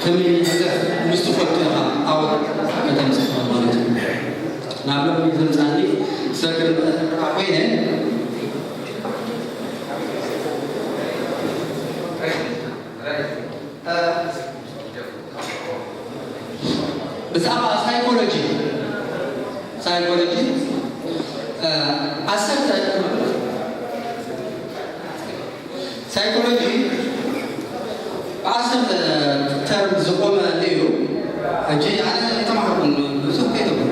ከመይ ይሕለፍ ምስ ትፈልጦ ኢኻ ዓወት ከተምጽእ ማለት እዩ። ናብ ልቢ ዘምጻኒ ሰግር ኮይነ ብዛዕባ ሳይኮሎጂ ሳይኮሎጂ ዓሰርተ ሳይኮሎጂ ብዓሰርተ ተርም ዝቆመ እዩ። ሕጂ ኣነ ኣይተማሃርኩን ብዙሕ ከይተብሉ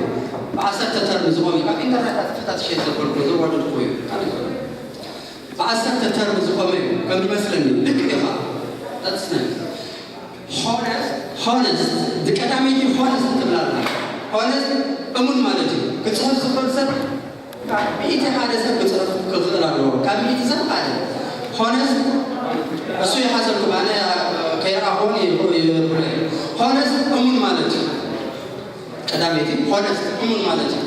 ብዓሰርተ ተርም ዝቆመ እዩ። ካብ ኢንተርነት ኣጥፍታት ሸት ዘበልኩ ዘዋደድኩ እዩ። ብዓሰርተ ተርም ዝቆመ እዩ ከም ዝመስለኒ። ልክ ኢኻ። That's nice. ሆነስት ሆነስት ዝቀዳመይቲ ሆነስት ትብላላ። ሆነስት እሙን ማለት እዩ። ክፅሕፍ ዝኽእል ሰብ ካብ ሚእቲ ሓደ ሰብ ክፅሕፍ ክኽእል ኣለዎ። ካብ ሚእቲ ሰብ ሓደ ሆነስት እሱ ይሓሰልኩም። ኣነ ከይረኣኹን ይብለ። ሆነስት እሙን ማለት እዩ። ቀዳመይቲ ሆነስት እሙን ማለት እዩ።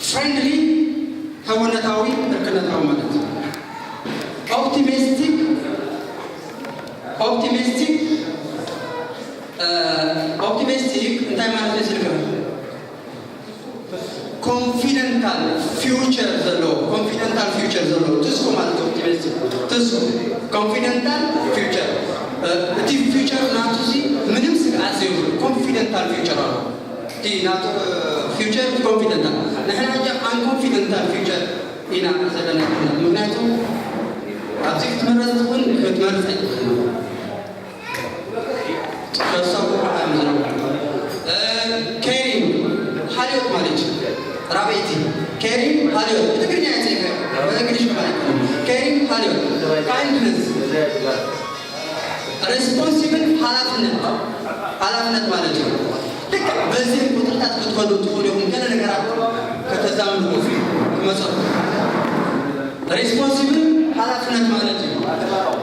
ፍሬንድሊ ሃወነታዊ እርክነታዊ ማለት እዩ። ኦፕቲሚስቲክ ኦፕቲሚስቲክ ኦፕቲሚስቲክ እንታይ ማለት እዩ ስልክ ኮንፊደንታል ፊውቸር ዘለዎ ኮንፊደንታል ፊውቸር ዘለዎ ትስኩ ማለት ኦፕቲሚስቲክ ትስኩ ኮንፊደንታል ፊውቸር እቲ ፊውቸር ናቱ ምንም ስግኣት ዘይብሉ ኮንፊደንታል ፊውቸር ኣሎ። እቲ ናቱ ፊውቸር ኮንፊደንታል ንሕና ሕጂ ኣን ኮንፊደንታል ፊውቸር ኢና ዘለና። ምክንያቱ ኣብዚ ክትመረፅ ትኹን ክትመርፅ ኣይትኽእል። ከሳቡ ዓለም ዝነብር ኬሪንግ ሃልዮት ማለት እዩ። ራበይቲ ኬሪንግ ሃልዮት ብትግርኛ የፅፈ በእንግሊሽ ማለት ኬሪንግ ሃልዮት ካይንድነስ ሬስፖንሲብል ሓላፍነት ሓላፍነት ማለት እዩ። ልክዕ በዚህም ቁፅርታት ክትከዱ ትኽእሉ ኢኹም። ገለ ነገራት ከተዛምድዎ ክመፀኩም ሬስፖንሲብል